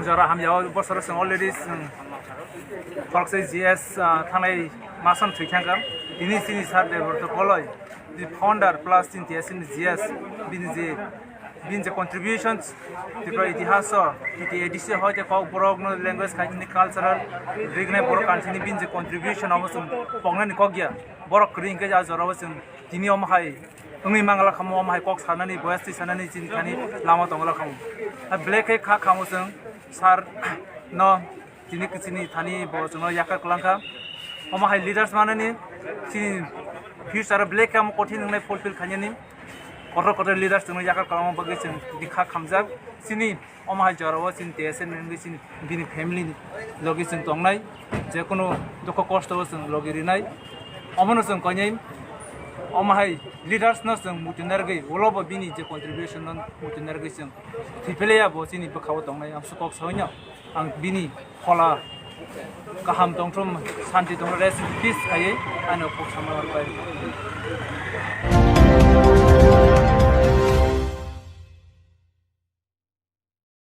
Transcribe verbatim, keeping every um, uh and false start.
Jora hamya o bosoro chwng already chwng khoroksa G S, ah, thangnai masam thwi thangkha. Tini chini sir Deborto Koloi, the founder plus chini T S N G S, bini je, bini je contributions, Tripura itihas o, T T A D C hoite Kokborok no language khai tini cultural rignai borok kanthini bini je contribution abo chwng pongnani kok ya. Borok kwrwi hwnkhe a jora o chwng tini omo hai wngwi mangla khamu, omo hai kok sanani, boyas twi sanani chini thani lama tongla khamu. A black hai kha khamu chwng sir no tini kichini thani bo chwngno yakar kwlangkha. Omo hai leaders manani chini future black khe omo kothin wngnai fulfill khainani. Kotor kotor leaders chwngno yakar kwlangma bagwi chwng tini kha khamjak. Chini omo hai jora o chini T S N wngwi chini bini family ni logi chwng tongnai, je kunu dukho kosto o chwng logi rinai. Omono chwng koinai omo hai leaders no chwng muti narwgwi, ulo bo bini je contribution no muti narwgwi chwng thwi pele ya bo chini bwkha o tongnai, ang se kok saui no ang bini phola kaham tongthum, santi tongthum, rest in peace khaiwi ano kok samung rwbai.